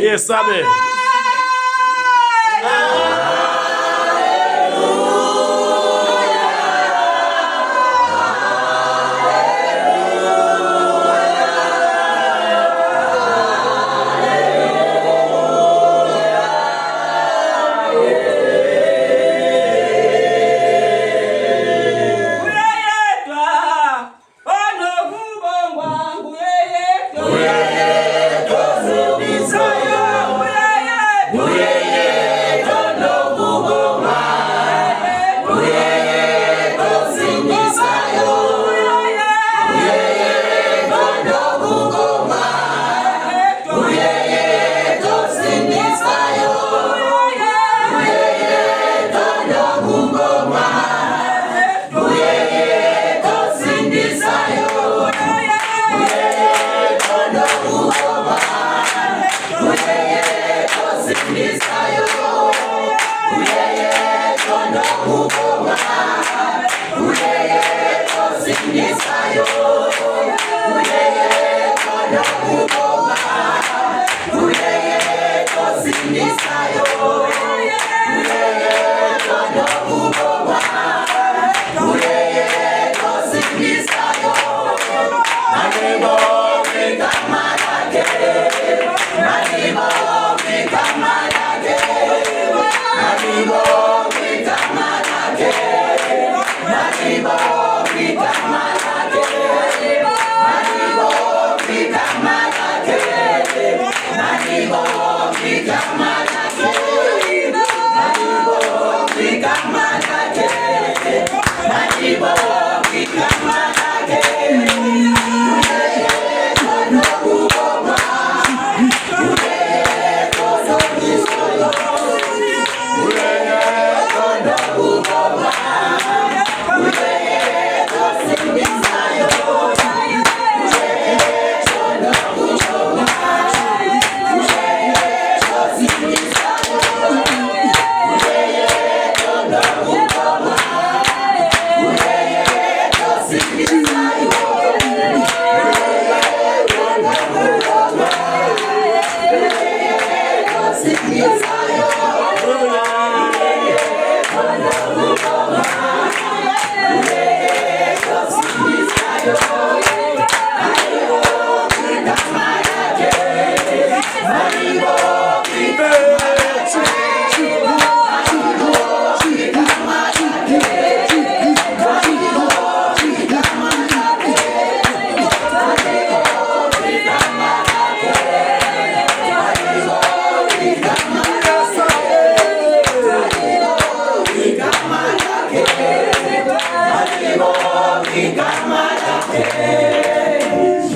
Yes, amen.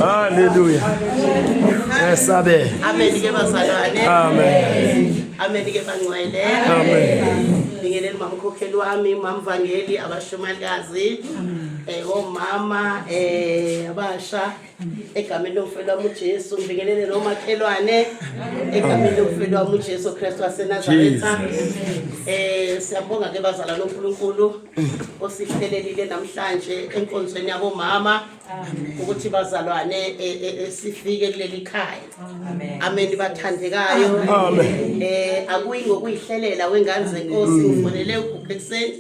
Hallelujah. Yes, amen. Amen ke bazalwane. Amen. Amen ke bangcwele. Amen. Bingelela mamkhokheli wami, mamvangeli, abashumalikazi, omama, abasha egameni lomfelo wami uJesu, ngibingelele nomakhelwane egameni lomfelo wami uJesu Kristu waseNazaretha. Siyabonga ke bazalwane uNkulunkulu osihlelelile namhlanje enkonzweni yabomama ukuthi bazalwane sifike kuleli khaya. Amen bathandekayo. Amen. Akuyi ngokuyihlelela wengane zenkosi, ngifonele uGugu ekuseni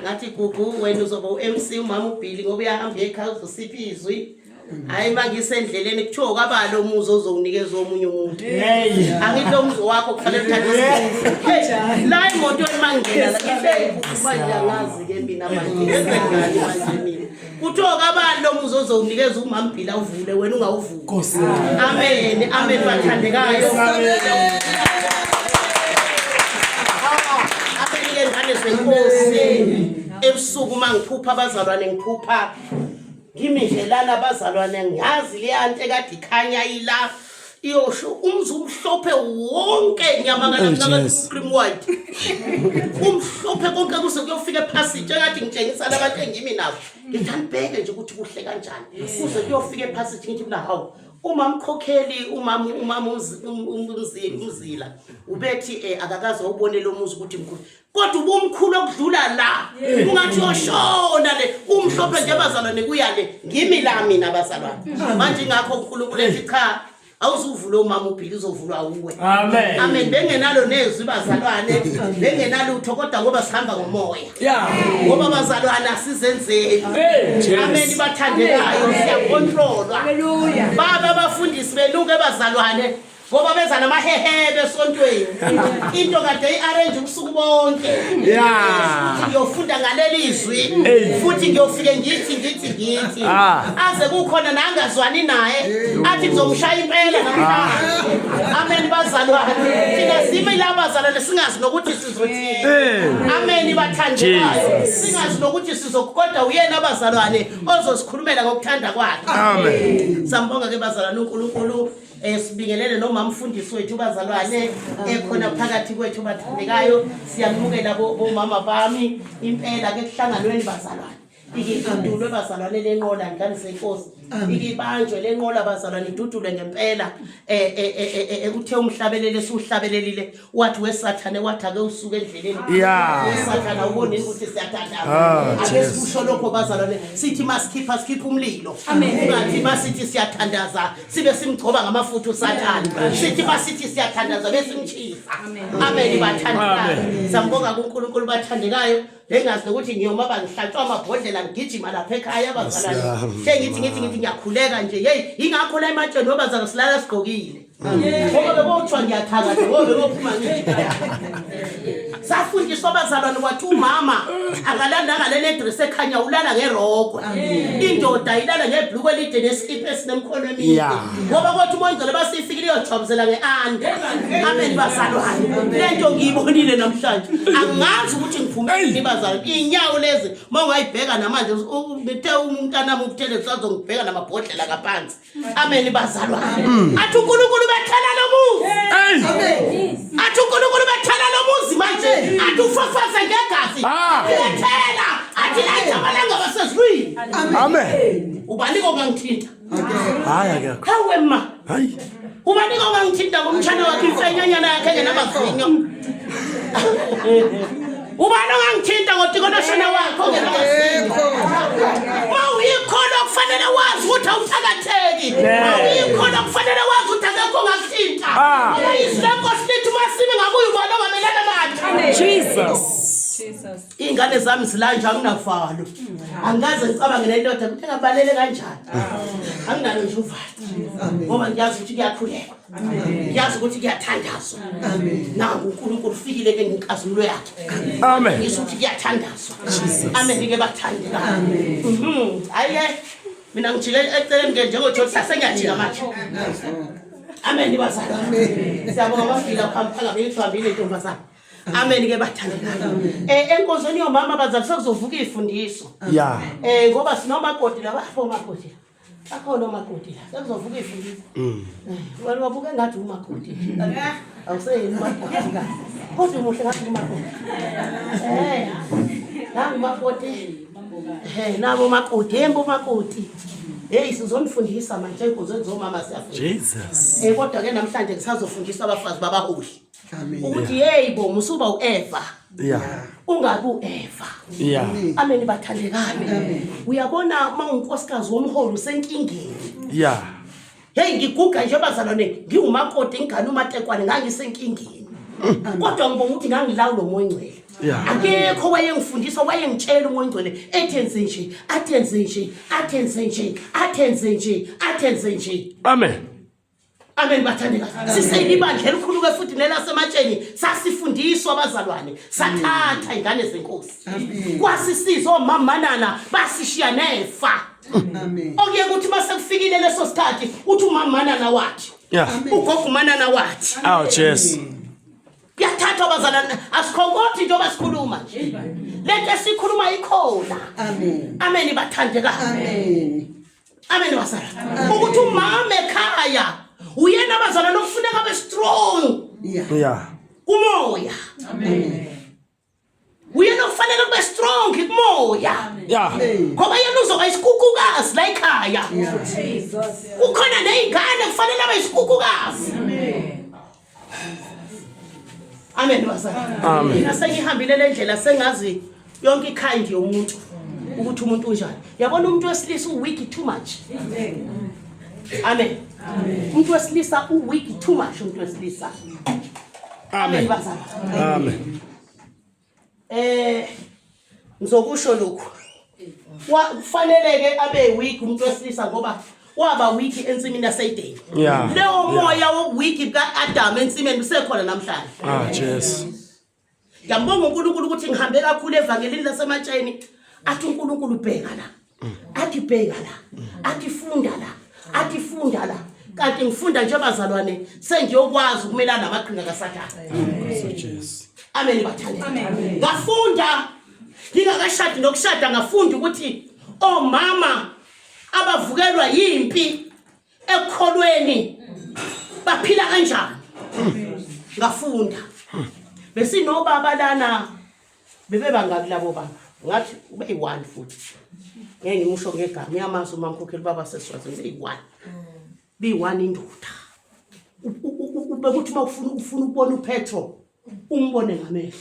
ngathi Gugu wena uzoba uMC umama uBhili ngoba uyahamba ekhaya uzosipha izwi. Hayi mangisendleleni kuthiwa kwabalo umuzi ozowunikeza omunye umuntu. Angithi lo muzi wakho kufanele uthathe isikhathi. La emotweni mangingena la ngithe manje angazi ke mina manje ngenzekani manje mina. Kuthiwa kabani lo muzi ozowunikeza umambhila uvule wena ungawuvuli. Amen, amen bathandekayo. Amen ngane zenkosi. Ebusuku mangiphupha abazalwane ngiphupha ngimi nje lana abazalwane ngiyazi leya nto ekade ikhanya ila iyosho umzi umhlophe wonke ngiyamangala Oh, mina ngathi Jesu. cream white umhlophe konke kuze kuyofika ephasiji engathi ngitshengisa labantu engimi nabo ngithi anibheke nje ukuthi kuhle kanjani kuze kuyofika ephasiji ngithi mina hawu umamkhokheli umama umama umzila ubethi akakaze awubone lo muzi ukuthi mkhulu kodwa ubumkhulu okudlula la ungathi uyoshona le umhlophe nje bazalwane kuya le ngimi la mina bazalwane manje ingakho uNkulunkulu ethi cha awuzuvula umama ubhili uzovulwa uwe. Amen. Amen. Bengenalo nezwi bazalwane, bengenalutho kodwa ngoba sihamba ngomoya. Yeah. Ngoba bazalwane asizenzeli. Hey, Jesu. Amen bathandekayo siyakontrolwa. Hallelujah. Baba abafundisi benuke bazalwane ngoba beza namahehebe esontweni. Into kade i-arrange ubusuku bonke. Yeah. Futhi ngiyofunda ngaleli zwi. Hey. Futhi ngiyofike ngithi ngithi ngithi. Ah. Aze kukhona nangazwani naye athi ngizomshaya impela namhlanje. Amen bazalwane. Thina simi la bazalwane singazi nokuthi sizothini. Hey. Amen bathandekayo. Jesus. Singazi nokuthi sizokodwa uyena abazalwane ozosikhulumela ngokuthanda kwakhe. Amen. Sambonga ke bazalwane uNkulunkulu sibingelele nomama mfundisi wethu bazalwane ekhona phakathi kwethu bathandekayo siyamukela bomama bami impela ke kuhlanganweni bazalwane ikidudulwe bazalwane lenqola ngane senkosi ikibanjwe lenqola bazalwane idudulwe ngempela uthe umhlabelele suhlabelelile wathi wesathane wathi ake usuke endleleni Yeah. wesathane awuboni ukuthi siyathandaza Ah, ake Jesu. sikusho lokho bazalwane sithi masikhipha sikhipha umlilo ungathi masithi siyathandaza sibe simgcoba ngamafutha usathane sithi masithi siyathandaza besimchisa amen bathandekayo sambonga kuNkulunkulu bathandekayo bengazi nokuthi ngiyoma bangihlatshwa amabhodlela ngigijima lapha ekhaya abazalwane sengithi ngithi ngithi ngiyakhuleka nje hey ingakho la ematsheni obazalwane silala sigqokile ngoba bebothiwa ngiyathakatha ngoba bebophuma ngithi safundiswa abazalwane wathi umama akalali nangalena edress ekhanya ulala ngerokwe indoda ilala ngebhluku elide nesikipha esinemkhono emide Yeah. ngoba kothi umoyingcwele basifikile iyojwabuzela nge-anda amen bazalwane le nto ngiyibonile namhlanje angazi ukuthi ngiphumeleni bazalwane iy'nyawo lezi uma ungayibheka namanje ngithe umntanami ubuthele sazongibheka namabhodlela ngaphansi amen bazalwane athi uNkulunkulu bethela lo muzi Hey. athi uNkulunkulu bethela lo muzi manje athi ufafaze ngegazi Ah. bethela athi la ijabalanga basezulwini Amen. ubani kongangithinta Hayi akekho. hawe ma Hayi. ubani kongangithinta ngomtshana wakhe imfenyanyana yakhe engenamazinyo ubani ongangithinta ngotikonoshana wakhe ongenamazinyo ma uyikholwa kufanele wazi ukuthi awuthakatheki ma uyikholwa kufanele wazi ukuthi akekho ongakuthinta Ah. ngoba izwi lenkosi lithi uma simi ngakuye ubani ongamelana nathi Jesus. Jesus. Iy'ngane zami zilanje anginavalo angikaze ngicabange nendoda ukuthi engabalele kanjani anginalo nje uvalo ngoba ngiyazi ukuthi kuyakhulekwa ngiyazi ukuthi kuyathandazwa nangu uNkulunkulu ufikile ke ngenkazimulo yakhe Amen. ngisho ukuthi kuyathandazwa amen ke bathandekayo hayi ke mina ngijike eceleni ke njengoJohn sasengiyajika manje amen bazalwane siyabonga mafika phambi phakathi ngihambile ntombazana amen ke bathandekayo enkonzweni yomama bazali sekuzovuka izifundiso Yeah. Ngoba sinomakoti la bafo omakoti bakhona omakoti la sekuzovuka izifundiso wena wabuka engathi umakoti awuseyini umakoti kahle kodwa umuhle ngathi umakoti nangu umakoti nabo umakoti yembo umakoti hey sizonifundisa manje enkonzweni zomama siyafunda Jesus. Kodwa ke namhlanje ngisazofundisa abafazi babaholi ukuthi hey bo musuba uEva Yeah. ungabi uEva Yeah. amen bathandekayo uyabona uma unkosikazi womholi usenkingeni Yeah. hey ngiguga nje bazalwane ngiwumakoti ngigane umatekwane ngangisenkingeni kodwa ngibonga ukuthi ngangilawula umoya ongcwele Yeah. akekho wayengifundisa wayengitshela umoya ongcwele ethi enze nje athi enze nje athi enze nje athi enze nje athi enze nje Amen. Amen bathandekazi. Siseyibandla elikhulu ke futhi nelasematsheni sasifundiswa abazalwane sathatha ingane zenkosi. Kwasisiza omamanana basishiya nefa. Amen. Okuye kuthi mase kufikile leso sikhathi uthi umamanana wathi. Yeah. Ugogo umanana wathi. Oh Jesu. Kuyathathwa abazalwane asikhonkothi njengoba sikhuluma nje. Lento esikhuluma ikhona. Amen. Amen bathandekazi. Amen. Amen bazalwane. Ukuthi umama ekhaya uyena abazalwane okufuneka abe strong Yeah. Yeah. kumoya. Amen. Uyena okufanele kube strong kumoya. Yeah. Ngoba yena uzoba isikukukazi la ekhaya. Kukhona nezingane kufanele abe isikukukazi. Amen bazalwane. Amen. Mina sengihambile le ndlela sengazi yonke ikind yomuntu ukuthi umuntu unjani. Yabona umuntu wesilisa u-weak too much. Amen. Umuntu wesilisa u-weak too much umuntu wesilisa. Amen Amen. bazalwane. Amen. Eh ngizokusho lokhu. Kufanele ke abe weak umuntu wesilisa ngoba waba weak ensimini yaseEden. Yeah. Leyo moya wobuweak kaAdam ensimini usekhona namhlanje. Ah Jesu. Ngiyambonga uNkulunkulu ukuthi ngihambe kakhulu evangelini lasematsheni athi uNkulunkulu bheka la. Athi bheka la. Athi funda la. Athi funda la. Kanti ngifunda nje bazalwane sengiyokwazi ukumelana namaqhinga kaSathane. Nkosi Jesu. Amen bathandeka. Ngafunda ngingakashadi nokushada ngafunda ukuthi omama abavukelwa yimpi ekukholweni baphila kanjani. Ngafunda. Besinobaba lana bebebangaki labo baba ngathi ube yi-one futhi ngeke ngimusho ngegama uyamazi umamkhokheli ubaba seswazini beyi-one beyi-one indoda ubekuthi uma ufuna ufuna ukubona uPetro umbone ngamehlo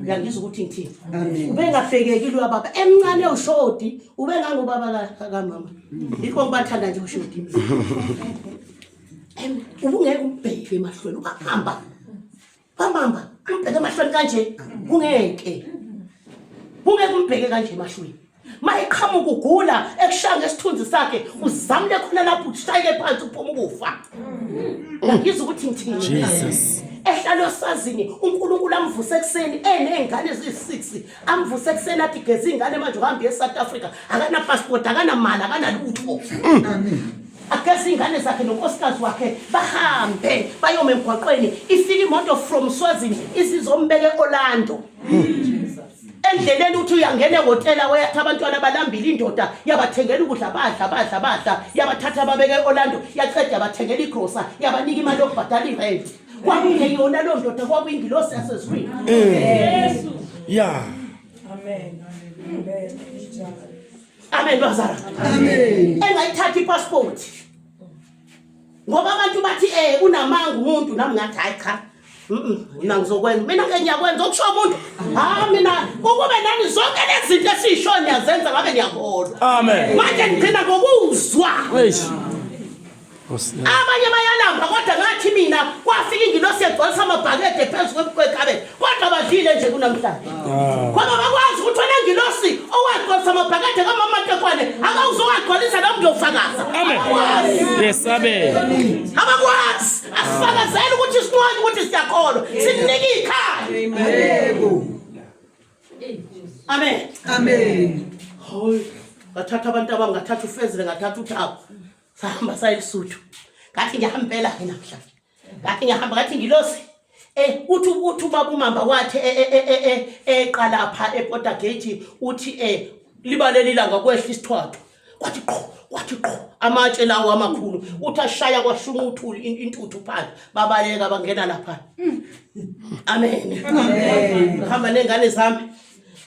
uyangizwa ukuthi ngithini ubengabhekeki loya baba emncane ushodi ubengangubaba kamama yikho ngibathanda nje ushodi ubungeke umbheke emahlweni ubahamba bambamba umbheke emahlweni kanje kungeke kungeke umbheke kanje emahlweni mayiqhamuka ugula ekushaya ngesithunzi sakhe uzamle khona lapho ushayeke phansi uphuma ukufa ngizwa ukuthi ngithini Jesus. ehlala osazini uNkulunkulu amvuse ekuseni enezingane eziyi-6 amvuse ekuseni athi geza iy'ngane manje uhambe e-South Africa akana-passport akanamali akanalutho ageze iy'ngane zakhe nonkosikazi wakhe bahambe bayoma emgwaqweni ifike imoto from Swazini isizombeka e-Orlando endleleni uthi uyangena ehhotela wayathi abantwana balambile indoda yabathengela ukudla badla badla badla yabathatha babeka e-Orlando yaqeda yabathengela igrosa yabanika imali yokubhadala irent kwakungeyona loo ndoda kwakuyingilosi yasezulwini Yeah. Amen. Amen. Amen bazala. Amen. Engayithatha ipassport. Ngoba abantu bathi eh unamanga umuntu nami ngathi hayi cha. Mina ngizokwenza. Mina ke ngiyakwenza okusho umuntu. Ha mina ukube nani zonke lezi zinto esisho niyazenza ngabe niyakholwa. Amen. Manje ngigcina ngokuzwa. Eish. Nkosi yami. Abanye bayalamba kodwa ngathi mina kwafika ingilosi yagcwalisa amabhakede phezu kwekhabethe kodwa badlile nje kunamhlanje. Ngoba bakwazi ukuthi wena ngilosi owagcwalisa amabhakede kamama Tekwane akawuzowagcwalisa nami ngiyofakaza. Amen. Abakwazi. Yes, amen. Abakwazi. Asifakazeli ukuthi sincane ukuthi siyakholwa. Sinike ikhaya. Yebo. Amen. Amen. Hayi, ngathatha abantu abangathatha uFezile ngathatha uThabo. Sahamba saya eLesotho. Ngathi ngiyahambela ke namhlanje. Ngathi ngiyahamba ngathi ngilosi. Eh uthi uthi ubaba uMamba wathi eqala pha ePorta Gate uthi eh libaleli ilanga kwehla isithwathu. Kwathi qho kwathi qho amatshe lawo amakhulu uthi ashaya kwashuma uthuli intuthu phansi babaleka bangena lapha. Amen. Amen. Ngihamba nengane zami.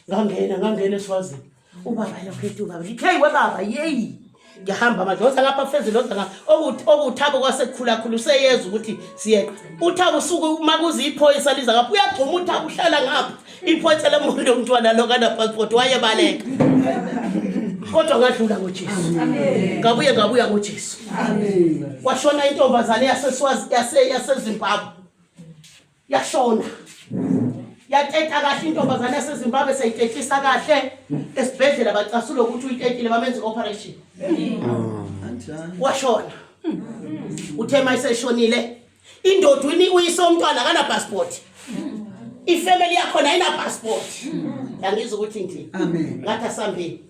Ngangena ngangena eSwazini. Ubaba lokho ethi ubaba ngithi hey webaba yeyi ngiyahamba manje woza ngapha phezulu woza ngapha okuthi okuthabo kwasekukhula khulu useyeza ukuthi siyeqa uthabo usuke uma kuze iphoyisa liza ngapha uyagxuma uthabo uhlala ngapha iphoyisa lemuntu umntwana lo kana passport wayebaleka kodwa ngadlula ngoJesu ngabuye ngabuya ngoJesu Amen. kwashona intombazane yaseSwazi yase yaseZimbabwe yashona yateta kahle intombazane yaseZimbabwe seyitetisa kahle esibhedlela bacasula ukuthi uyitetile bamenza i-operation Kanjani? washona. Uthe mayiseshonile indoda uyise umntwana akana passport. Ifamily yakhona ayina passport. Yangizwa ukuthi ngithi. Amen. Ngathi asambeni.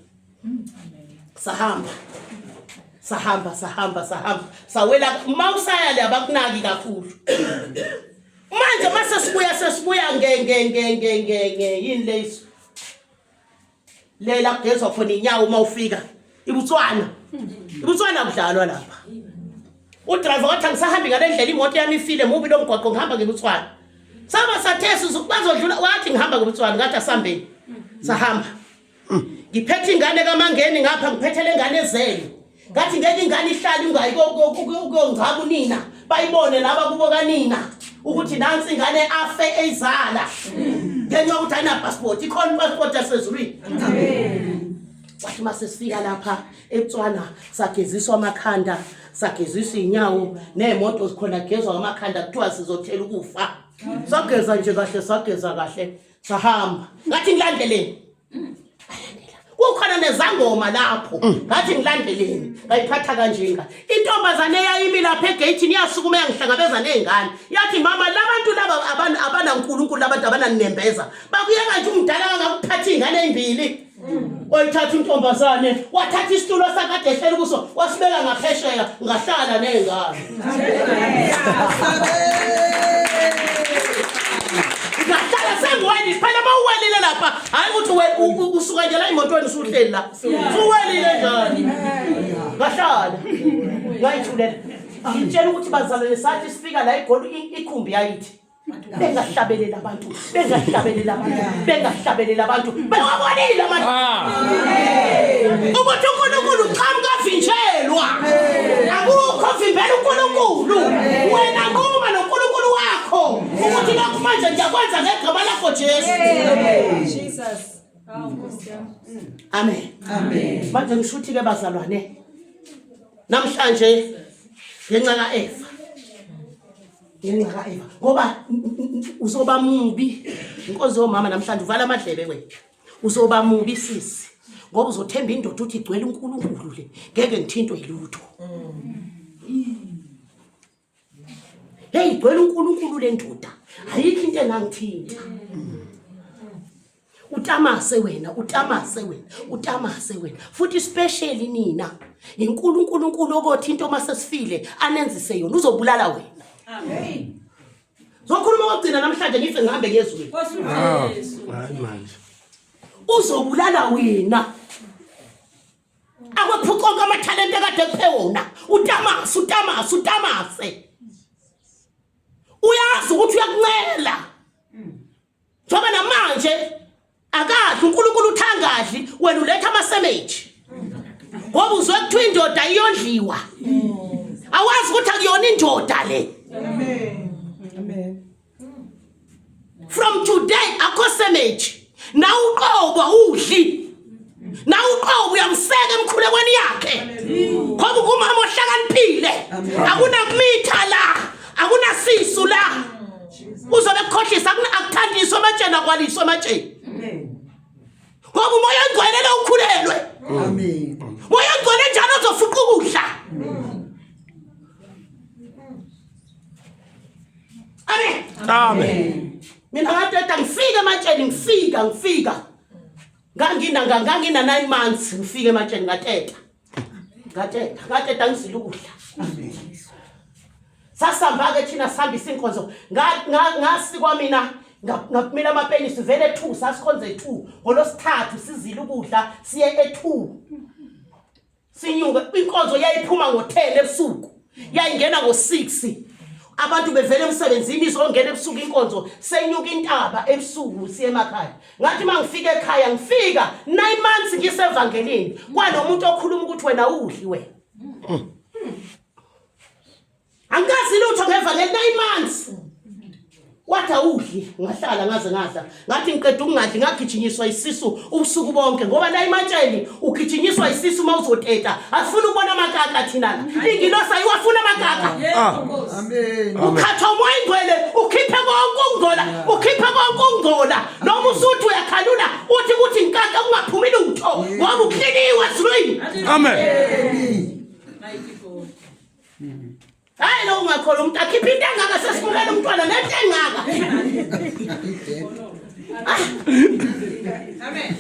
Sahamba. Sahamba sahamba sahamba. Sawela mawusaya le abakunaki kakhulu. Manje mase sibuya sesibuya nge nge nge nge nge nge yini leyiso. Lela kugezwa khona inyawo uma ufika. IBotswana. IBotswana kudlalwa lapha. Udriver wathi angisahambi ngale ndlela imoto yami ifile mubi lo mgwaqo ngihamba ngeBotswana. Saba sathe bazodlula wathi ngihamba ngeBotswana ngathi asambeni. Sahamba. Ngiphethe ingane kaMangeni ngapha ngiphethe lengane ezele. Ngathi ngeke ingane ihlale ungayi ukuyongcaba unina bayibone laba kubo kanina ukuthi nansi ingane afe eyizala ngenxa yokuthi ayina passport ikhona passport yasezulwini. Wathi uma sesifika lapha eBotswana sageziswa amakhanda sageziswa inyawo neemoto zikhona kugezwa amakhanda kuthiwa sizothela ukufa. Sageza nje kahle sageza kahle sahamba ngathi ngilandeleni kukhona nezangoma lapho ngathi ngilandeleni ngayiphatha kanjenga intombazane eyayimi lapha egeyithini yasukuma yangihlangabeza ney'ngane yathi mama labantu laba abanankulunkulu labantu abananembeza bakuyeka nje umdala kangakuphatha iy'ngane ey'mbili wayithatha intombazane wathatha isitulo sakade ehleli kuso wasibeka ngaphesheya ngahlala ney'ngane ngahlala sengiwelile phela uma uwelile lapha hhayi ukuthi usuka nje la emotweni usuhleli la usuwelile njani ngahlala ngayithulela ngitshela ukuthi bazalwane sathi sifika la egoli ikhumbi yayithi bengahlabelela abantu bengahlabelela abantu bengahlabelela abantu bewabonile abantu ah. ukuthi uNkulunkulu uqhamuka vinjelwa akukho vimbela uNkulunkulu wena nquma noNkulunkulu wakho ukuthi lokhu manje ngiyakwenza ngegama lakho Jesu Jesus amen amen manje ngishuthi ke bazalwane namhlanje ngenxa kaEva ngenxa ka-eva ngoba uzoba mubi inkonzo yomama namhlanje uvala amadlebe wena uzoba mubi sisi ngoba uzothemba indoda uthi igcwele unkulunkulu le ngeke ngithintwe yilutho heyi igcwele unkulunkulu le ndoda ayikho into engangithinta utamase wena utamase wena utamase wena futhi especially nina inkulu uNkulunkulu okothi into uma sesifile anenzise yona uzobulala wena amen zokhuluma kokugcina namhlanje ngife ngihambe ngiyezweni ah, hayi manje uzobulala wena akwephuca onke amathalente kade kuphe wona utamase utamase utamase uyazi ukuthi uyakuncela njengoba namanje akadli uNkulunkulu uthangadli wena uletha amasemeji ngoba uzwe kuthiwa indoda iyondliwa awazi ukuthi akuyona indoda le Amen. from today akho semeji nawe uqobo awudli nawe uqobo uyamseka emkhulekweni yakhe ngoba ungumama ohlakaniphile akunakumitha la akunasisu la uzobe kukhohlisa akuthandiswa ematsheni akwaliswa ematsheni ngoba umoya ongcwele lo ukhulelwe Amen. moya ongcwele njalo ozofuqa ukudla amen Amen. mina ngateta ngifika ematsheni ngifika ngifika ngangina ngangina 9 months ngifika ematsheni ngateta ngateta ngateta ngizila ukudla sasihamba-ke thina sihambisa inkonzo ngasikwa mina ngakumila amapenisi vele 2 sasikhonze 2 ngolosithathu sizile ukudla siye e2 sinyuke inkonzo yayiphuma ngo-10 ebusuku yayingena ngo-6 abantu bevele emsebenzini izongena ebusuku inkonzo senyuka intaba ebusuku siye emakhaya ngathi uma ngifika ekhaya ngifika 9 months ngisevangelini kwanomuntu okhuluma ukuthi wena udli wena angikazi lutho ngevangeli 9 months wathi awudli ngahlala ngaze ngadla ngathi ngiqeda ukungadli ngagijinyiswa isisu ubusuku bonke ngoba la ematsheni ugijinyiswa isisu uma uzoteta asifuni ukubona amakaka thina la ingilosi ayiwafuna amakaka Ah. Amen. ukhatha umoya ingcwele ukhiphe konke ukungcola ukhiphe konke ukungcola noma usuthi uyakhalula uthi kuthi nkaka kungaphumi lutho ngoba ukliniwe ezulwini Amen. Mighty God. khona umuntu akhiphe into engaka sesimukela umntwana nento engaka. Amen.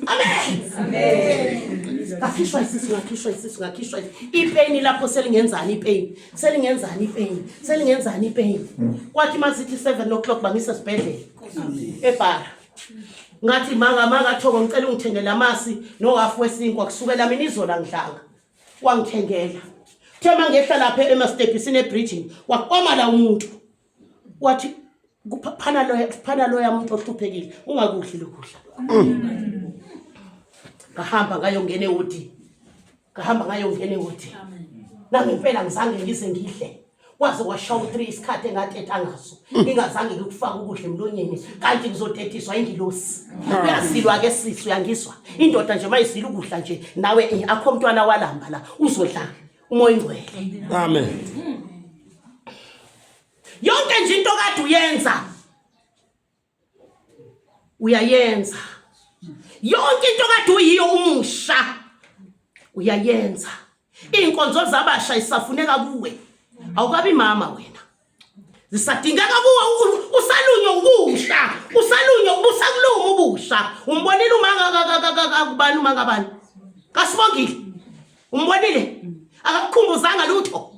Amen. Amen. Ngakhishwa isisu, ngakhishwa isisu, ngakhishwa ipeni lapho selingenzani ipeni. Selingenzani ipeni. Selingenzani ipeni. Kwathi masithi 7 o'clock bangisa esibhedlela. Ebhara. Ngathi manga manga Thoko ngicela ungithengele amasi no half wesinkwa kusukela mina izola ngidlanga. Wangithengela. Kuthe mangehla lapha emastebhisini ebridgini wakwama la umuntu. Wathi phana loya phana loya muntu ohluphekile ungakudli lokudla. Ngahamba ngayongena ewodini. Ngahamba ngayongena ewodini. Nangempela ngizange ngize ngidle. Kwaze kwashawa u-3 isikhathi engateta ngaso. Ngingazange ngikufake ukudla emlonyeni kanti ngizotetiswa ingilosi. Uyazilwa ke sisi uyangizwa. Indoda nje mayizila ukudla nje nawe eh, akho mntwana walamba la uzodla umoya ingcwele. Amen. Yonke nje into kade uyenza uyayenza. Yonke into kade uyiyo umusha uyayenza. Izinkonzo zabasha isafuneka kuwe. Awukabi mama wena. Zisadingeka kuwe usalunywa ubusha, usalunywa ubusakuluma ubusha. Umbonile uma kubani uma kabani? Kasibongile. Umbonile? Akakukhumbuzanga lutho.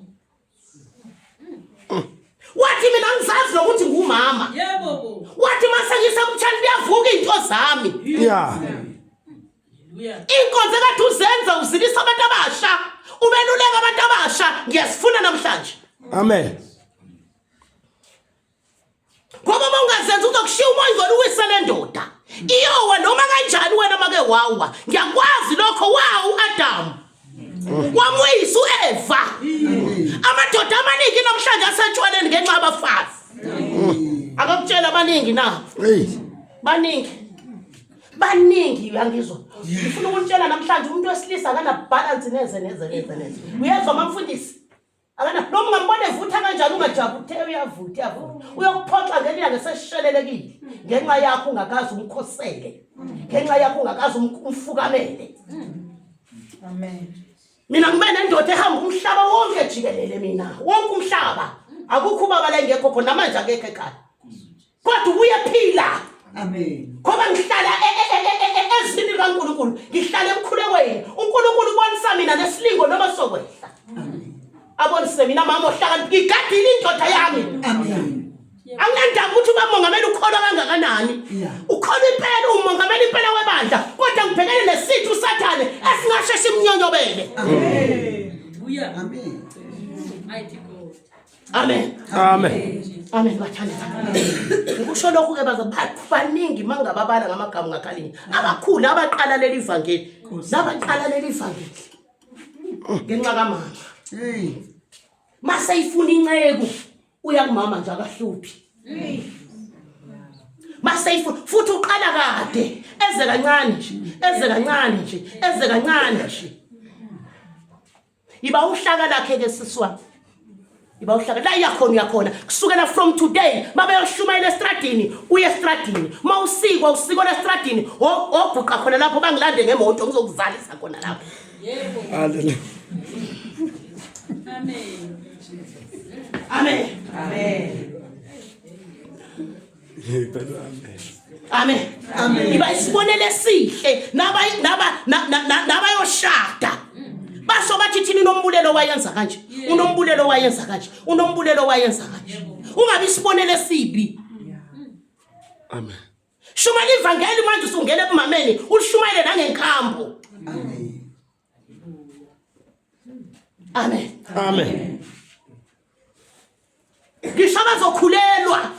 Wathi mina ngizazi nokuthi ngumama. Yebo bo. Wathi mase ngisemtshana kuyavuka into zami. Yeah. Inkonzo ekade uzenza uzilisa abantu abasha, ubeluleka abantu abasha, ngiyasifuna namhlanje. Amen. Ngoba uma ungazenza uzokushiya umoya ingcwele uwise le ndoda. Iyowa noma kanjani wena make wawa. Ngiyakwazi lokho wa uAdam. Wamwisa uEva. Amadoda amaningi namhlanje asetshwaleni ngenxa yabafazi. Akakutshela abaningi na? Hey. Baningi. Baningi uyangizwa. Ngifuna ukunitshela namhlanje umuntu wesilisa akana balance neze neze neze neze. Uyezwa mamfundisi? Akana noma ungambona evutha kanjani ungajabu uthe uyavutha uyavutha. Uyokuphoxa ngelinye ngeseshelelekile. Ngenxa yakho ungakaze umkhosele. Ngenxa yakho ungakaze umfukamele. Amen. Mina ngibe nendoda ehamba umhlaba wonke jikelele mina. Wonke umhlaba. Akukho ubaba la engekho khona manje akekho ekhaya. Kodwa uyaphila. Amen. Ngoba ngihlala ezwini likaNkulunkulu, ngihlala emkhulekweni. uNkulunkulu ubonisa mina nesilingo noma sokwehla. Amen. Abonise mina mama ohlakaniphi, ngigadile indoda yami. Amen. Anginandaba ukuthi uba mongameli ukholwa kangakanani. Yeah. Ukholwa impela umongameli impela webandla, kodwa ngibhekene nesithi uSathane esingasheshe imnyonyobele. Hallelujah. Amen. Mighty God. Amen. Amen. Amen bathandeka. Ngikusho lokhu ke baza baningi mangababala ngamagama ngakhalinye. Abakhulu abaqala leli vangeli. Nabaqala leli vangeli. Ngenxa kamama. Hey. Mase ifuna inceku uya kumama nje akahluphi. Mase ifuna futhi uqala kade eze kancane nje, eze kancane nje, eze kancane nje. Iba uhlaka lakhe ke sisi wami. Iba uhlaka la iyakhona uyakhona kusukela from today mabeyoshumayela estradini uye estradini mawusikwa usiko lestradini oguqa khona lapho bangilande ngemoto ngizokuzalisa khona lapho. Yebo. Hallelujah. Amen. Amen. Amen. Amen. Amen. Amen. Iba isibonelo esihle naba naba nabayoshada. Basho bathi thina unombulelo wayenza kanje. Unombulelo wayenza kanje. Unombulelo wayenza kanje. Ungabi isibonelo esibi. Amen. Shumayela ivangeli manje usungena ebumameni ulishumayele nangenkambo. Amen. Amen. Amen. Ngisho abazokhulelwa.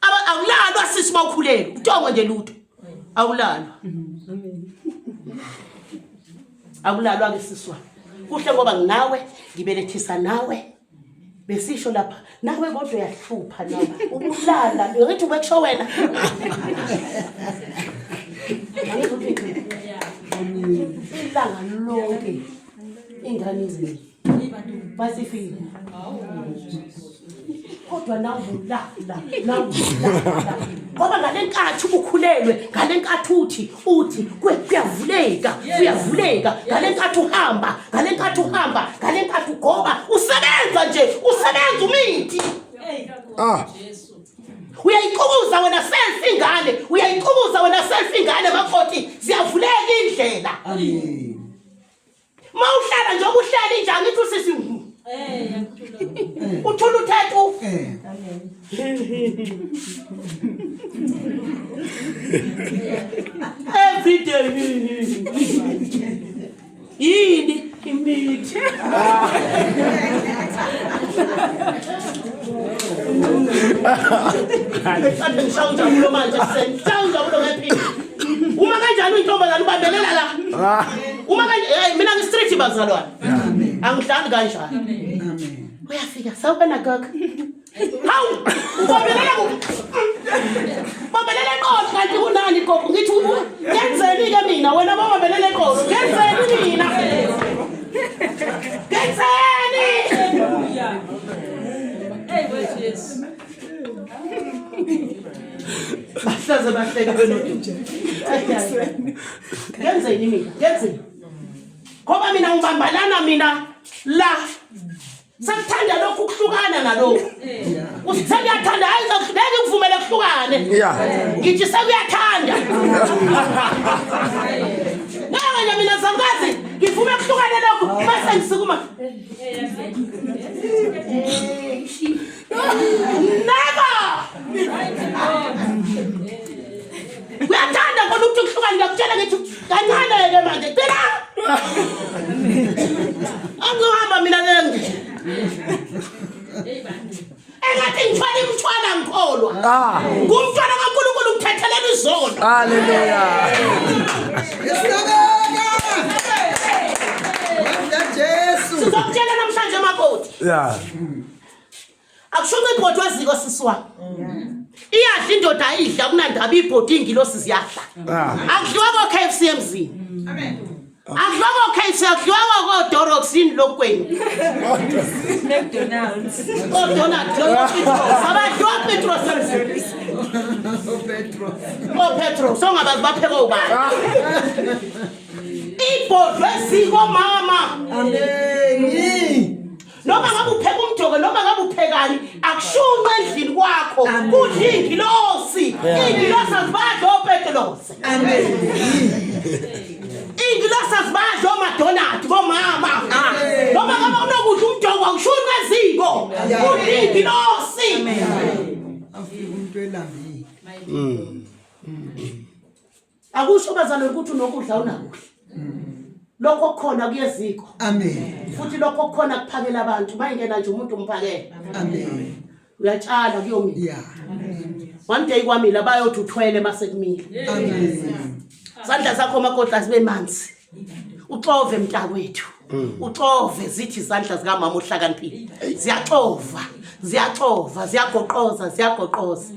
Aba awulalwa sisi mawukhulelwa. Utongo nje lutho. Awulalwa. Akulalwa ke sisi wami. Kuhle ngoba nginawe, ngibelethisa nawe. Besisho lapha nawe kodwa uyahlupha nawe. Ubulala, ngithi ubekusho wena. Ilanga lonke ingane izini. Basifile. Kodwa Kodwa nawulala, nawulala. Ngoba ngale nkathi ukhulelwe, ngale nkathi uthi kuyavuleka, kuyavuleka. Ngale nkathi uhamba, ngale nkathi uhamba, ngale nkathi ugoba, usebenza nje, usebenza umithi. Ah. Uyayixukuza wena self ingane, uyayixukuza wena self ingane makoti, ziyavuleka indlela. Amen. Mawuhlala nje ubuhleli nje angithi usisi uthula uthethu. Every day. Yini imithi? Kade ngishaya unjabulo manje ekuseni. Ngishaya unjabulo ngephini. Uma kanjani uyintombazane ubambelela la? Uma kanje hey mina ngi-street bazalwane. Angidlali kanjani. Amen. Uyafika sawubona gogo. Hawu, ubambelela ku Bambelela eqolo kanti kunani gogo ngithi ngenzeni ke mina wena babambelela eqolo ngenzeni mina? Ngenzeni? Hallelujah. Hey, Jesu. Bahlaze bahleka benodumo. Ngenzeni mina? Ngenzeni? Ngoba mina ngibambalana mina la. Sekuthanda lokhu ukuhlukana nalokhu. Usithanda uyathanda hayi ngeke ngivumele kuhlukane. Yeah. Ngithi sekuyathanda. Ngeke nje mina salukazi ngivume kuhlukane lokhu bese ngisukuma. Never. Uyathanda kona ukuthi kuhlukane ngiyakutshela ngithi kancane-ke manje cela. Angizohamba mina le engathi ngithwala imthwala ngikholwa. Ah. Ngumntwana kaNkulunkulu ngithethelela izono. Hallelujah. Isabeka. Mandla Jesu. Sizokutshela namhlanje makoti. Yeah. Akushonqe ibhodi weziko sisi wami. Iyadla indoda ayidla kunandaba ibhodi ingilosi ziyadla. Ah. Akudliwa ko KFC emzini. Amen. Akudliwa ko KFC, akudliwa ko Dorox yini lokhu kwenu. McDonald's. O Donald, Petros. Abadliwa Petros emzini. Petro. O Petros, ongabazi bapheke ubani. Ibhodwe eziko mama. Amen. Noma ngabe upheka umjoko noma ngabe uphekani akushunqe endlini kwakho kudla ingilosi. Ingilosi azibadli oPetros. Amen. Ingilosi azibadli oMadonald bomama. Noma ngabe unokudla umjoko akushunqe eziko kudla ingilosi. Afika umuntu elambile. Akusho bazalwane ukuthi unokudla unakudla. Lokho okukhona kuyeziko. Amen. Futhi lokho okukhona kuphakela abantu mayingena nje umuntu umphakele. Amen. Uyatshala kuyomila. Yeah. One day kwamila bayothi uthwele mase kumile. Amen. Sandla sakho makoti asibe manzi. Uxove mntakwethu. Uxove zithi izandla zikamama ohlakaniphile. Ziyaxova, ziyaxova, ziyagoqoza, ziyagoqoza.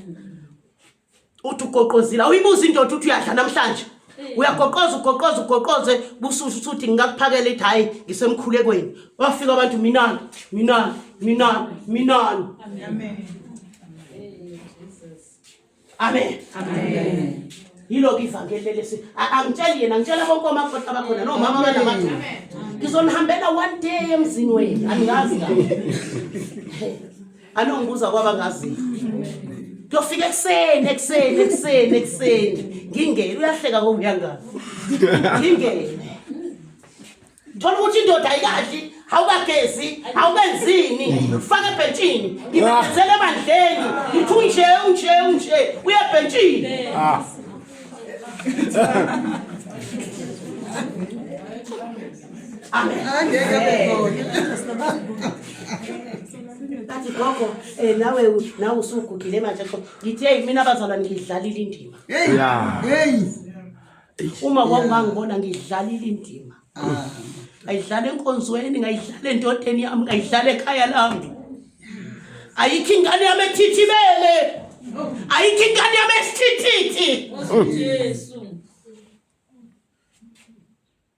Uthi ugoqozile, awuyibuza indoda uthi uyadla namhlanje. Uyagoqoza ugoqoza ugoqoze busuthi uthi ngingakuphakela ithi hayi ngisemkhulekweni. Wafika abantu minani, minani, minani, minani. Amen. Amen. Amen. Yilokhu ivangeli lelesi. Angitsheli yena, ngitshela bonke omakoti abakhona nomama abanamaduku. Ngizonihambela one day emzini wenu. Angazi kahle. Anongibuza kwabangaziyo. Kuyofika ekuseni ekuseni ekuseni ekuseni. Ngingene uyahleka ngoba uyangazi. Ngingene. Thola ukuthi indoda ayikadli, awukagezi, awukenzini, ufake ebhentshini, ngibenzele ebandleni, ngithi unje unje unje, uye ebhentshini. Ah. Amen. Angeke abe khona. Bathi gogo, nawe nawe usugugile manje gogo. Ngithi hey mina abazalwane ngidlalile indima. Hey. Yeah. Hey. Uma kwakungangibona ngidlalile indima. Ah. Ngayidlala enkonzweni, ngayidlala endodeni yami, ngayidlala ekhaya lami. Ayikho ingane yami ethithibele. Ayikho ingane yami esithithithi. Jesu.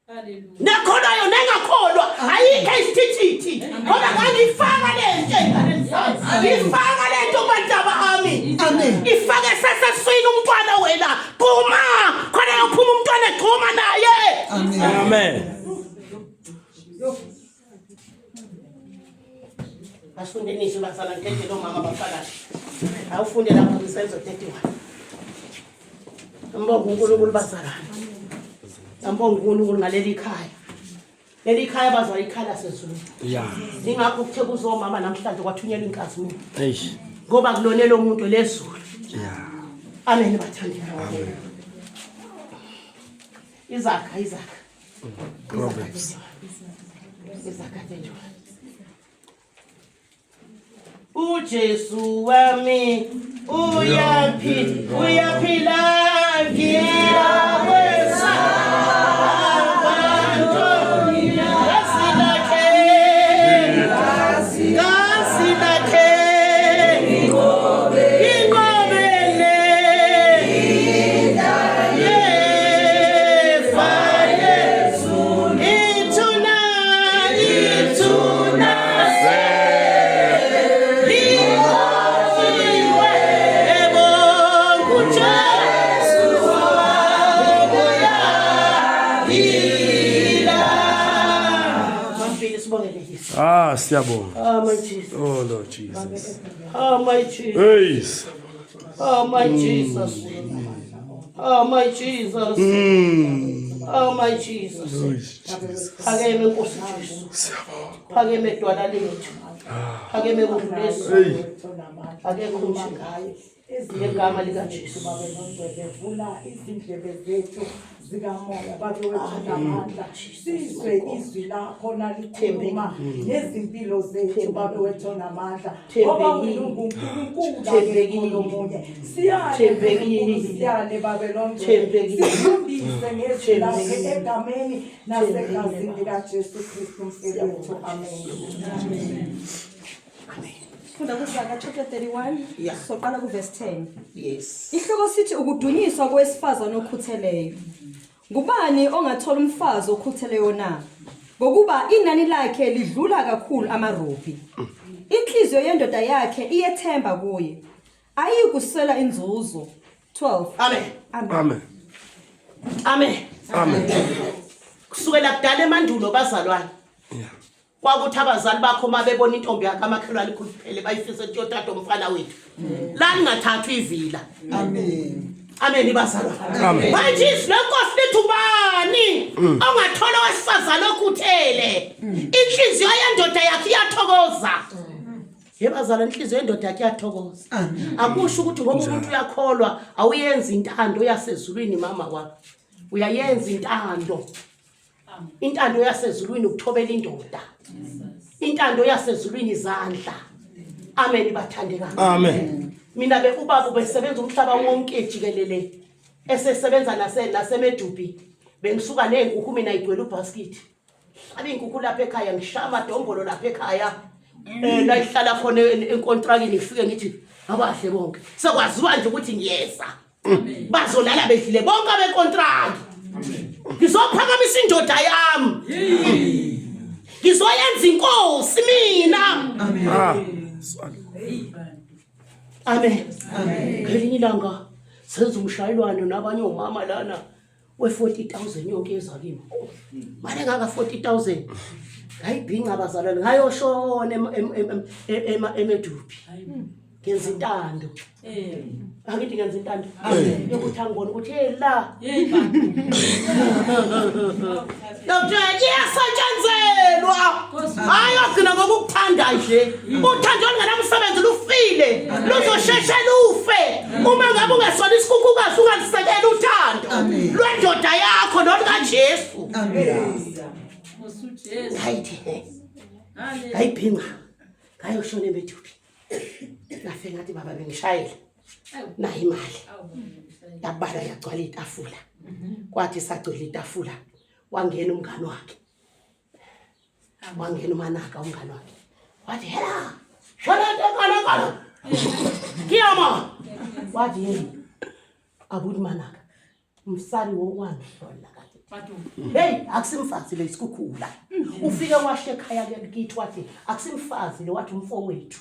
Hallelujah. Nekholwayo nengakholwa ayikho isithithithi. Ngoba ngangifaka lento enganeni zami. Ngifaka lento Amen. Amen. Ifake seseswini umntwana wena. Phuma! Khona yophuma umntwana egxuma naye. Amen. Amen. Asifunde nisho bazala ngithethe lomama bafakazi. Awufunde lapho kusenzo 31. Ambonga uNkulunkulu bazalwane. Ambonga uNkulunkulu ngaleli khaya. Leli khaya bazwa ikhala lasezulwini. Yeah. Ingakho kuthe kuzomama namhlanje kwathunyelwa inkazimulo. Eish. Ngoba kulone lo muntu lezulu. Yeah. Amen bathandekayo. Izakha izakha. Proverbs. Izakha 31. uJesu wami uyaphi uyaphila ngiyakwesaba Gazi lakhe gazi lakhe inqobele yefa Yesu ithuna ithuna liwe ebonga uJesu wabuya Mambili sibongele Yesu. Ah, siyabonga. Oh my Jesus. Oh Lord Jesus. Oh my Jesus. Hey. Oh my Jesus. Oh my Jesus. Oh my Jesus. Phakeme Nkosi Jesu. Phakeme dwala lethu. Phakeme kudlulezulu. Hey. Akekho njengaye. Ngegama likaJesu. Babe nongcwele vula izindlebe zethu zikamoya babe wethu namandla sizwe izwi lakho nalikhuluma nezimpilo zethu babe wethu namandla ngoba Thembekile. wena unguNkulunkulu Thembekile. akekho omunye siyale Thembekile. Nkulunkulu, siyale babe longcwele Thembekile. sifundise ngezwi lakho Thembekile. egameni nasegazini likaJesu Kristu umfeli wethu amen. Funda kuZaga chapter 31 Yeah. soqala kuverse 10. Yes. Ihloko sithi ukudunyiswa kowesifazane okhutheleyo. Ngubani ongathola umfazi okhutheleyo na? Ngokuba inani lakhe lidlula kakhulu amarubi. Inhliziyo yendoda yakhe iyethemba kuye. Ayikuswela inzuzo. 12. Amen. Amen. Amen. Amen. Amen. Kusukela kudala emandulo bazalwane. Yeah. Kwakuthi abazali bakho uma bebona intombi yakho amakhelwane ikhuluphele bayifise ukuthi yothatha umfana wethu. La ningathathwa ivila. Amen. Amen bazalwane. Amen. Manje izwi lenkosi lithi ubani ongathola owesifazane okhuthele. Inhliziyo yendoda yakhe iyathokoza. Ye bazalwane inhliziyo yendoda yakhe iyathokoza. Akusho ukuthi ngoba umuntu uyakholwa awuyenzi intando yasezulwini mama wami. Uyayenza intando. Intando yasezulwini ukuthobela indoda. Intando yasezulwini izandla. Amen bathandekayo. Amen. Mina be ubaba ubesebenza umhlaba wonke jikelele. Esesebenza nase nasemedubi. Bengisuka nezinkukhu mina igcwele ubasket. Hlaba izinkukhu lapha ekhaya ngishaya amadombolo lapha ekhaya. Eh la ihlala khona enkontrakini ngifike ngithi abahle bonke. Sekwaziwa nje ukuthi ngiyeza. Bazolala bedlile bonke abekontraki. Ngizophakamisa indoda yami. Ngizoyenza inkosi mina. Ah. Swalo. Amen. Ngelinye ilanga senza umshayelwano nabanye omama lana we-40,000 yonke yeza kimi. Mali engaka 40,000. Ngayibhinca abazalwane ngayoshona eMedupi. Ngenza intando. Angithi ngenza intando. Yokuthi angibone ukuthi hey la. Hey baba. Dr. Iyasetshenzelwa. Hayi ogcina ngokukuthanda nje. Uthando olungenamsebenzi lufile. Luzosheshe lufe. Uma ngabe ungesona isikhukhukazi ungalisekela uthando lwendoda yakho nolukaJesu. Amen. Nkosi uJesu. Ngayithi Hallelujah. ngayibhinca. Ngayoshona eMedupi. Ngafike ngathi baba bengishayela. Nayi imali. Yabala yagcwala itafula. Kwathi sagcwele itafula wangena umngani wakhe. Wangena umanaka umngani wakhe. Wathi hela shona ngana ngana. Kiyama. Wathi yini? Abuthi manaka. Msali wokwangihlola kahle. Hey, akusimfazi le isikhukhula. Ufike washe ekhaya ke kithi wathi akusimfazi lo wathi umfowethu.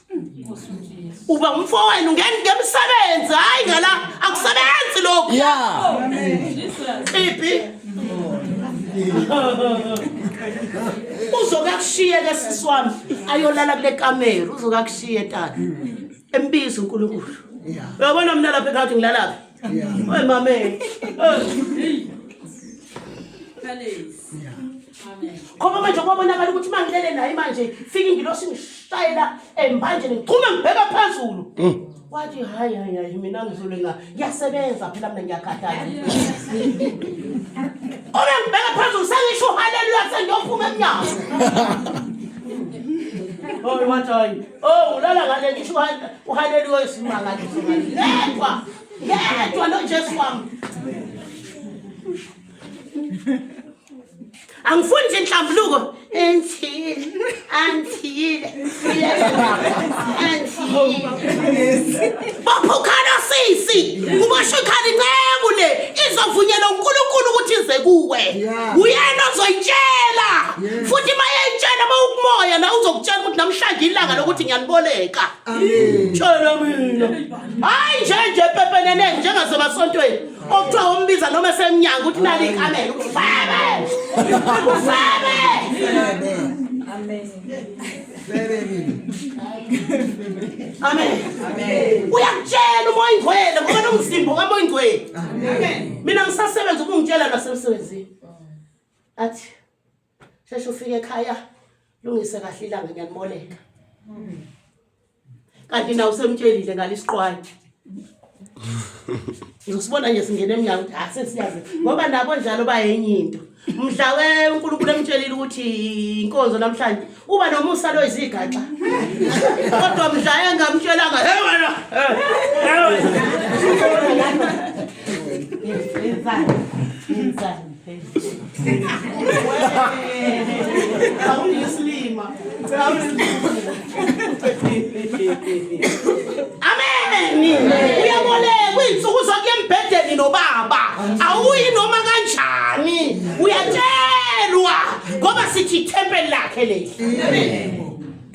Uba umfowenu ngeni ngemsebenzi hayi ngala akusebenzi lokho. Yeah. Iphi? Uzokakushiya ke sisi wami ayolala kule kamera uzokakushiya tata. Embiza uNkulunkulu. Uyabona mina lapha ekhaya ngilalaphi? Oy mame. Khoba manje kwabonakala ukuthi mangilele naye manje fika ingilosi ngishayela embanjeni ngixhume ngibheka phezulu. Wathi hayi hayi hayi mina ngizule nga ngiyasebenza phela mina ngiyakhathala. Uma ngibheka phezulu sengisho haleluya sengiyophuma emnyango. Oh wathi hayi. Oh ulala ngale ngisho uhaleluya isimangaliso. Ngedwa. Ngedwa lo Jesu wami. Angifuni nje inhlambuluko. Enthile, anthile. Anthile. Baphukana sisi. Kuboshwe ikhala inceku le izovunyelwa uNkulunkulu ukuthi ize kuwe. Uyena ozoyitshela. Futhi mayeyitshela mawukumoya la uzokutshela ukuthi namhlanje ilanga lokuthi ngiyaniboleka. Amen. Tshela mina. Hayi nje nje pepenene njengasemasontweni okuthiwa umbiza noma esemnyango ukuthi nali ikamela ufebe. Ufebe. Amen. Amen. Amen. Uyakutshela umoya ingcwele ngoba nomzimba kamoya ingcwele. Amen. Mina ngisasebenza ukungitshela nasemsebenzini. Athi sheshe ufike ekhaya lungise kahle ilanga ngiyaniboleka. Kanti nawe usemtshelile ngalisiqwayi. Ngizosibona nje singena emnyango ukuthi ah sesiyazi ngoba nabo njalo bayenye into. Mhla we uNkulunkulu emtshelile ukuthi inkonzo namhlanje uba nomusa lo izigaxa. Kodwa mhla engamtshelanga hey wena. Yenzani? Yenzani? Awuyisilima. Amen. Uyaboleka izinsuku zonke embhedeni nobaba. Awuyi noma kanjani. Uyatshelwa ngoba sithi ithempeli lakhe leli. Amen.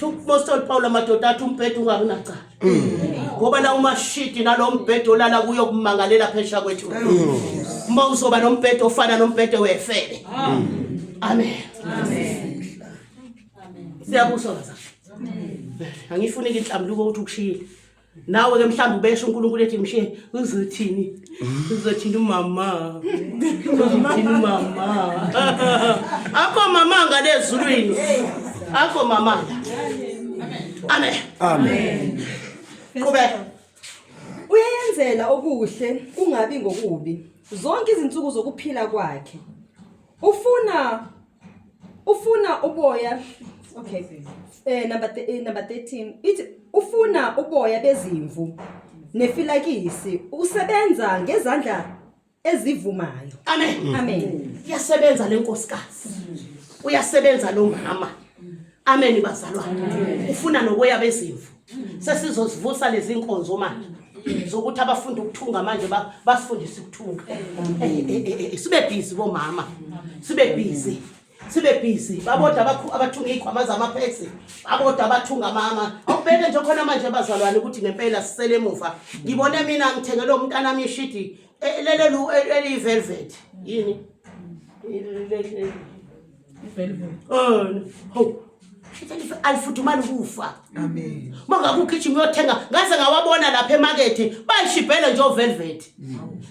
Apostoli Paul amadoda athi umbhede ungabi nacala. Ngoba la umashidi nalo mbhede olala kuyo kumangalela phesha kwethu. Uma uzoba nombhede ofana nombhede wefele. Amen. Amen. Siyabuswa bazalwane. Angifuni inhlambuluko ukuthi ukushiyile. Nawe ke mhlawumbe ubesho uNkulunkulu ethi mshiye uzothini? Uzothini umama? Uzothini umama? Akho mama ngale ezulwini. Akho mama la. Amen. Amen. Qhubeka. Uyayenzela okuhle kungabi ngokubi zonke izinsuku zokuphila kwakhe. Ufuna ufuna uboya okay number number 13 ithi ufuna uboya bezimvu nefilakisi usebenza ngezandla ezivumayo. Amen. Amen. Iyasebenza lenkosikazi. Uyasebenza lo mama. Amen bazalwane. Ufuna noboya bezimvu. Sesizozivusa lezi nkonzo manje zokuthi abafunda ukuthunga manje basifundise ukuthunga. Sibe busy bomama. Sibe busy. Sibe busy. Babodwa abathunga izikhwama zamaphesi. Babodwa abathunga mama. Awubheke nje khona manje bazalwane ukuthi ngempela sisele emuva. Ngibone mina ngithengele umntana wami ishidi lelelu eliyi velvet. Yini? Oh, ho. Alifudumali ukufa. Amen. Mangabe ugijima uyothenga ngaze ngawabona lapha emakethe bayishibhele nje ovelvet.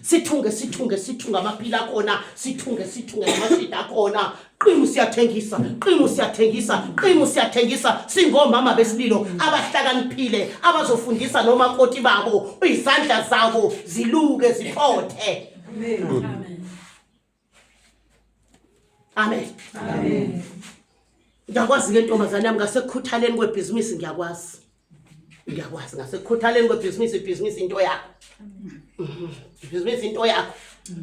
Sithunge sithunge sithunge amaphila akhona, sithunge sithunge namashidi akhona. Qimu siyathengisa, qimu siyathengisa, qimu siyathengisa singomama besililo abahlakaniphile abazofundisa nomakoti babo izandla zabo ziluke ziphothe. Amen. Amen. Amen. Ngiyakwazi ke ntombazane yami ngasekukhuthaleni kwebhizinisi ngiyakwazi. Ngiyakwazi ngasekukhuthaleni kwebhizinisi ibhizinisi into yakho. Ibhizinisi into yakho.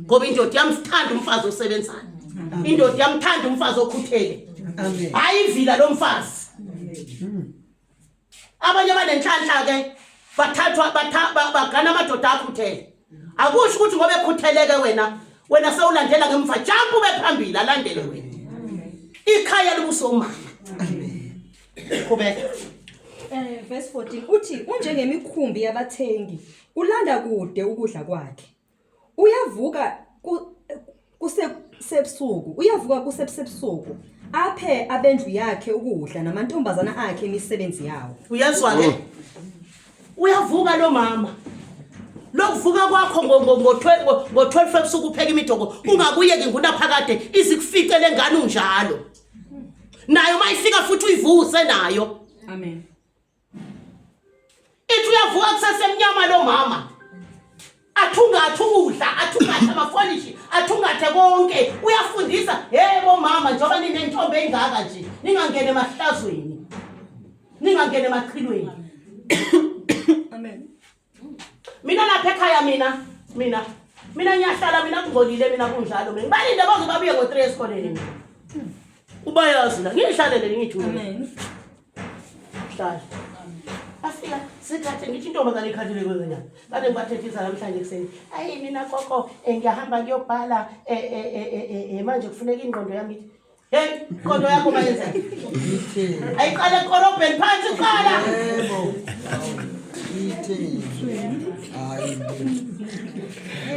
Ngoba indoda iyamthanda umfazi osebenzayo. Indoda iyamthanda umfazi okhuthele. Amen. Hayi ivila lomfazi. Abanye banenhlanhla ke bathathwa bagana amadoda akhuthele. Akusho ukuthi ngoba ekhutheleke wena Wena sewulandela ngemva, jump ube phambili alandele wena. Ikhaya libuso umama. Qhubeka. Verse 14 uthi unjengemikhumbi yabathengi ulanda kude ukudla kwakhe. Uyavuka kusebusuku, uyavuka kusebusuku aphe abendlu yakhe ukudla namantombazana akhe imisebenzi yawo. Uyezwa ke? Uyavuka lo mama. Lokuvuka kwakho ngo-12 ebusuku upheka imidoko ungakuyeki ngunaphakade izikufice lengane unjalo. Nayo mayifika futhi uyivuse nayo. Amen. Ithi uyavuka kusesemnyama lo mama. Athungathe ukudla, athungathe amafolishi, athungathe konke. Uyafundisa, hey bomama njengoba ninentombi engaka nje, ningangene emahlazweni. Ningangene emachilweni. Amen. Mina lapha ekhaya mina, mina mina ngiyahlala mina kungcolile mina kunjalo mina. Ngibalinde baze babuye ngo-3 esikoleni mina. Ubayazi la, ngihlalele ngithi mina. Amen. Hlala. Afika sikhathe ngithi intombazane ikhathele kwezenyama. Kade ngibathethisa namhlanje ekuseni. Ayi mina gogo ngiyahamba ngiyobhala manje kufuneka ingqondo yami ithi Hey, ingqondo yakho mayenze. Ayiqale ekorobheni phansi qala. Yebo. Ithini? Hayi.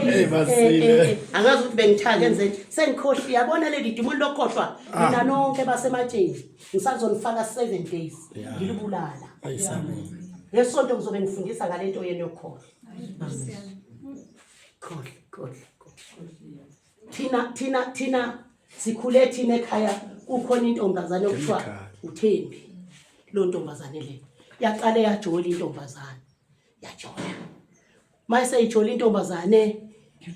Hey basile. Angazi ukuthi bengithaka enzeni. Sengikhohliwe yabona leli dimoni lokhohlwa. Mina nonke basematsheni. Ngisazonifaka 7 days. Ngilibulala. Ayisabona. Ngesonto ngizobe ngifundisa ngalento yenu yokukhohlwa. Khohlwa, khohlwa, khohlwa. Thina thina thina sikhule thina ekhaya kukhona intombazane okuthiwa uThembi. Lo ntombazane le yaqale yajola intombazane. Yajola. Mayise ijola intombazane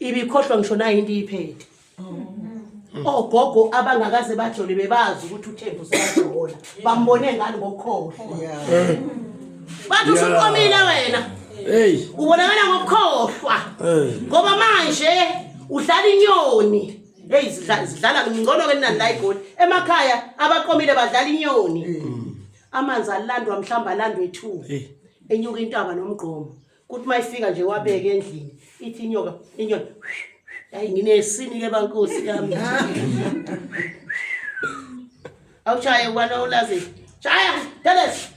ibikhohlwa ngisho nayo into iphethe. Ogogo abangakaze bajole bebazi ukuthi uThembi useyajola. Bambone ngani ngokukhohlwa. Yeah. Bathi usuqomile wena. Hey. Ubonakala ngokukhohlwa. Eh. Ngoba manje udlala inyoni. Hey zidlala ngcono ke nani la eGoli. Emakhaya abaqomile badlala inyoni. Amanzi alandwa mhlamba alandwe 2. Hey. Enyuka intaba nomgqomo. Kuthi mayifika nje wabeke endlini ithi inyoka inyoni hayi nginesini ke bankosi yami. Awushaye wena ulazi. Shaya, Dennis.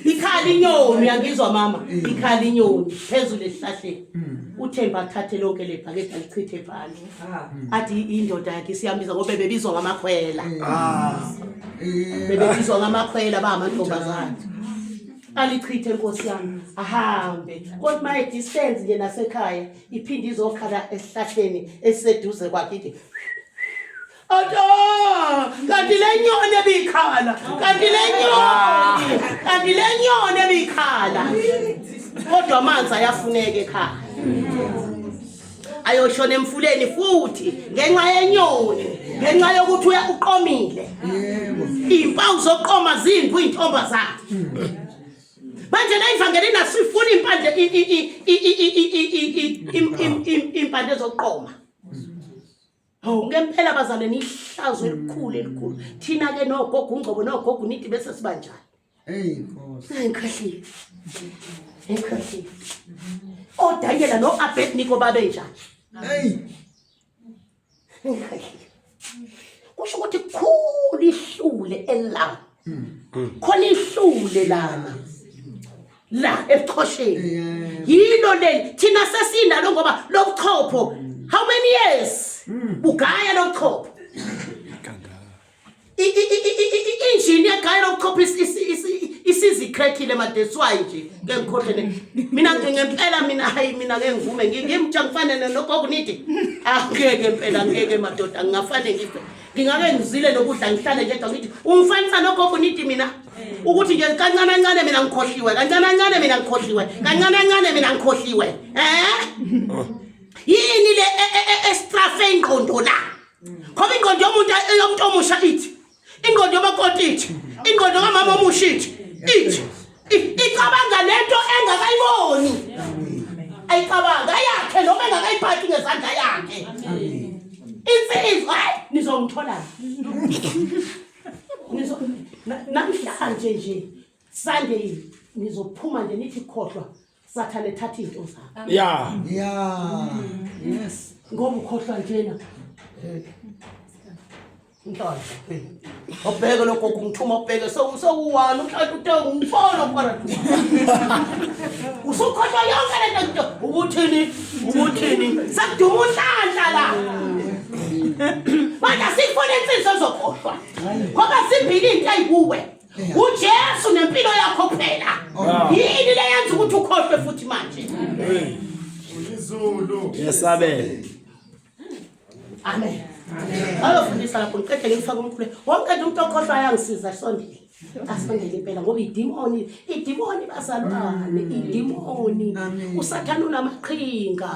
Ikhala inyoni uyangizwa mama, ikhala inyoni phezulu esihlahleni. Uthemba athathe lonke lebhakede alichithe phansi. Athi indoda yakhe isiyambiza ngoba bebizwa ngamakhwela. Bebebizwa ngamakhwela bamantombazane. Alichithe nkosi yami, ahambe. Kodwa maye distance nje nasekhaya iphinde izokhala esihlahleni esiseduze kwakhe ithi Ato! Kanti le nyoni ebikhala, kanti le nyoni, kanti le nyoni ebikhala. Kodwa amanzi ayafuneka ekhaya. Ayoshona emfuleni futhi ngenxa yenyoni, ngenxa yokuthi uya uqomile. Yebo. Impawu zokuqoma zimbi intombazane. Manje la ivangeli nasifuna impande impande zokuqoma. Hawu ngempela bazalwane ihlazo elikhulu elikhulu. Thina ke nogogo uNgcobo nogogo uNidi bese sibanjani. Hey Nkosi. Ngikhahlile. Ngikhahlile. ODaniela noAbednego babenjani? Hey. Ngikhahlile. Kusho ukuthi kukhulu ihlule ela. Khona ihlule lana. La ebuchosheni. Yilo leli thina sesinalo ngoba lobuchopho how many years? Bugaya lobuchopho. Injini yegaya lobuchopho isizikrekhile madeswayi nje ngeke ngikhohlwe mina ngempela mina hayi mina ngeke ngivume ngimtsha ngifane nogogo nithi angeke impela ngeke madoda ngingafane ngife ngingake ngizile nokudla ngihlale ngedwa ngithi ungifanisa nogogo nithi mina ukuthi nje kancane kancane mina ngikhohliwe kancane kancane mina ngikhohliwe kancane kancane mina ngikhohliwe eh yini le estrafe ingqondo la ngoba ingqondo yomuntu yomuntu omusha ithi ingqondo yomakoti ithi ingqondo kamama omusha ithi ithi icabanga lento engakayiboni ayicabanga yakhe noma engakayiphathi ngezandla yakhe insizwa hayi nizongithola nizo namhlanje nje Sunday nizophuma nje nithi khohlwa. Sathane thatha izinto zakho. Yeah. Yeah. Yes. Ngoba ukhohlwa njena. Inhlanhla. Obheke lokho kungithuma ubheke sewuwani umhlanhla uthe ngifona phakathi. Usukhohlwa yonke le nto ukuthini ukuthini sekuduma unhlanhla la. Manje asifune insizwa ezokhohlwa. Ngoba simbili into ayikuwe. uJesu nempilo yakho kuphela yini leyenza ukuthi ukhohlwe futhi manje izulu yesabela amen ayofundisa lapho ngiqede ngimfake umkhuleko wonke nje umuntu okhohlwa ayangisiza asondele asondele impela ngoba idimoni idimoni bazalwane idimoni usathane unamaqhinga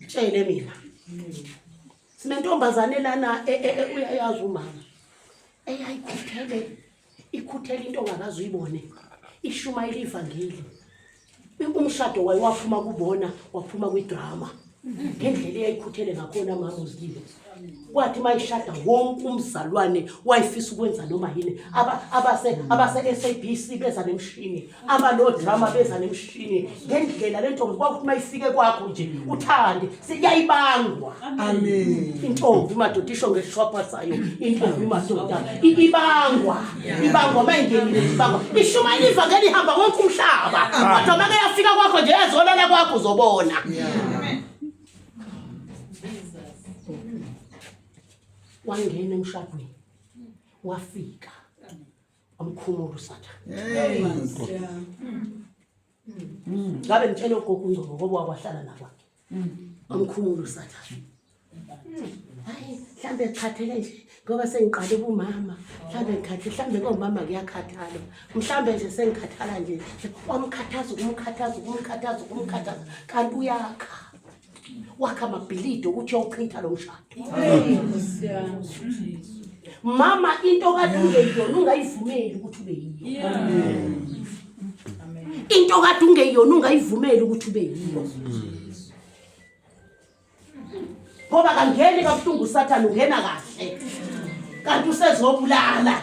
tshele mina sinentombazane lana e, e, e, uyayazi umama eyayikhuthele ikhuthele into ongakaze uyibone ishumayela ivangeli umshado wayo waphuma kubona waphuma kwidrama ngendlela eyayikhuthele ngakhona mama uzilile kwathi uma ishada wonke umzalwane wayefisa ukwenza noma yini abase abase SABC beza nemshini abalo drama beza nemshini ngendlela le ntombi kwakuthi uma ifike kwakho nje uthande siyayibangwa amen intombi madoda isho ngeshwapha sayo intombi madoda ibangwa ibangwa mayingenile ibangwa ishumayela ivangeli ihamba wonke umhlaba kodwa make yafika kwakho nje yazolala kwakho uzobona wangena emshadweni wafika wamkhumula usathane ngabe ngitshele ugogo ungcobo ngoba wakwahlala nakwakhe wamkhumula usathane hayi mhlambe ngikhathele nje ngoba sengiqale ubumama mhlambe ngikhathele mhlambe komama kuyakhathala mhlambe nje sengikhathala nje wamkhathaza ukumkhathaza ukumkhathaza ukumkhathaza kanti uyakha wakha amabhilidi okuthi uyawuchitha lo mshado mama into kade ungeyiyona ungayivumeli ukuthi ube yiyo into kade ungeyiyona ungayivumeli ukuthi ube yiyo ngoba kangeni kabuhlungu usathane ungena kahle kanti usezobulala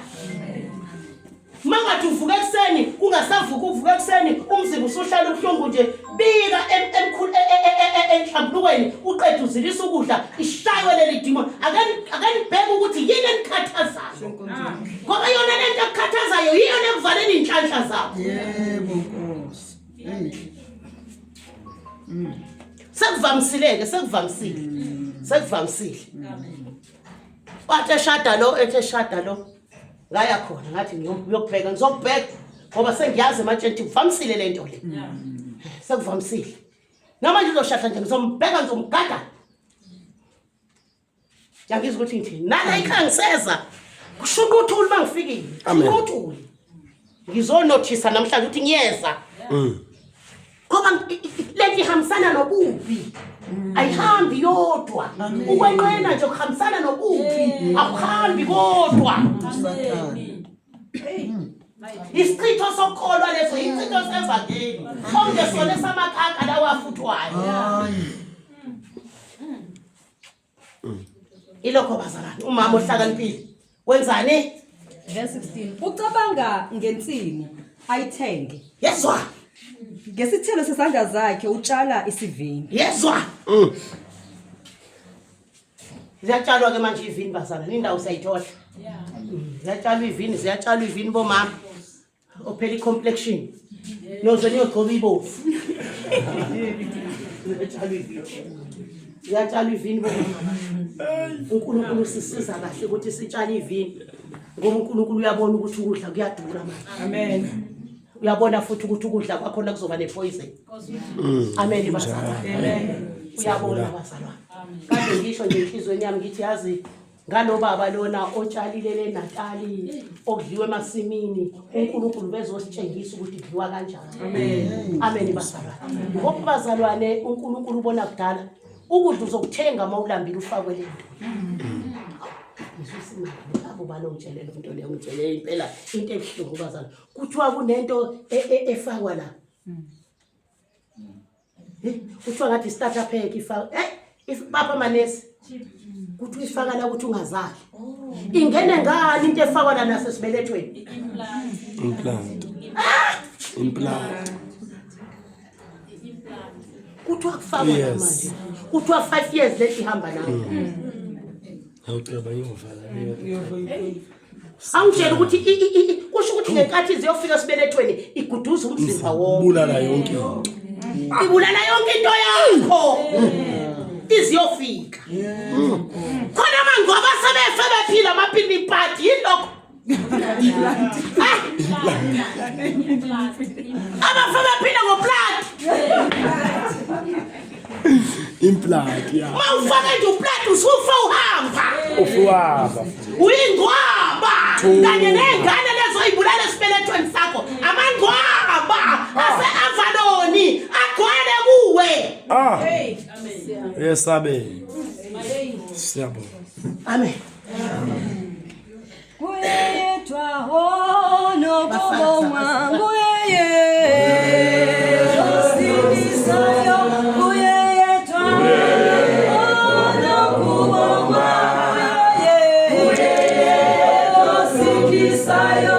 Mangathi uvuka ekuseni kungasavuka uvuka ekuseni umzimba usuhlala ubuhlungu nje bika emkhulu e, e, e, enhlambulukweni uqede uzilisa ukudla ishaywe leli demon ake ake nibheke ukuthi yini enikhathazayo ngoba yona lento ekukhathazayo yiyo lekuvaleni inhlanhla zakho yebo nkosi sekuvamisileke sekuvamisile sekuvamisile wathi eshada lo ethi eshada lo ngaya khona ngathi ngiyokubheka ngizokubheka ngoba sengiyazi ematsheni ukuthi kuvamisile le nto le sekuvamisile noma nje uzoshada nje ngizombheka ngizomgada yangizwa ukuthi ngithini nala ikhaya ngiseza kushuka uthuli uma ngifikile kushuka uthuli ngizonothisa namhlanje ukuthi ngiyeza ngoba lento ihambisana nobubi ayihambi yodwa ukwenqena nje kuhambisana nobubi akuhambi kodwa isichitho sokukholwa leso isichitho sevangeli okungesona esamakaka lawa afuthwayo Ilokho bazalwane, umama ohlakaniphile wenzani? Verse 16. Ucabanga ngensimu ayithenge. Yezwa. Ngesithelo sezandla zakhe utshala isivini. Yezwa. Ziyatshalwa ke manje ivini bazalwane, indawo siyayithola. Ziyatshalwa ivini, ziyatshalwa ivini bomama. Ophela i-complexion. Noze niyogcoba ibovu. Ziyatshalwa ivini. Ziyatshalwa ivini bomama. uNkulunkulu usisiza kahle ukuthi sitshale ivini. Ngoba uNkulunkulu uyabona ukuthi ukudla kuyadura manje. Amen. Uyabona futhi ukuthi ukudla kwakhona kuzoba nepoison. Amen bazalwane. Amen. Uyabona bazalwane. Kade ngisho nje enhlizweni yami ngithi yazi ngalo baba lona otshalile le Natali okudliwa emasimini uNkulunkulu bezositshengisa ukuthi kudliwa kanjani. Amen. Amen bazalwane. Ngoba bazalwane uNkulunkulu ubona kudala ukudla uzokuthenga uma ulambile ufakwe le nto. Ngizwe isimanga abo bani ongitshele lo nto leyo ngitshele impela into ebuhlungu bazalwane. Kuthiwa kunento efakwa la. Kuthiwa ngathi starter pack ifaka eh bapha amanesi. Kuthiwa ifaka la ukuthi ungazali. Ingene ngani into efakwa la nasesibelethweni? Implant. Implant. Kuthiwa kufakwa Yes. manje. Kuthiwa 5 years leti ihamba nawe. Awuceba ngiyovala. Angitshela ukuthi kusho ukuthi ngenkathi ziyofika esibelethweni iguduza umzimba wonke. Bulala yonke into. Ibulala yonke into yakho. Iziyofika. Khona mangcwaba sebefe bephila amapilipati yilokho. Ah! Abafe bephila ngoplant. Implant ya. Mawufake nje uplant usufa uhamba. Ufuwaba. Uyingcwaba kanye ney'ngane lezo oyibulala esibelethweni sakho amangcwaba ase-avaloni agcwele kuwe. Ah. Yesabe. Siyabonga. Amen. Nguye yedwa onokubongwa, nguye yedwa osindisayo, nguye yedwa onokubongwa, nguye yedwa osindisayo.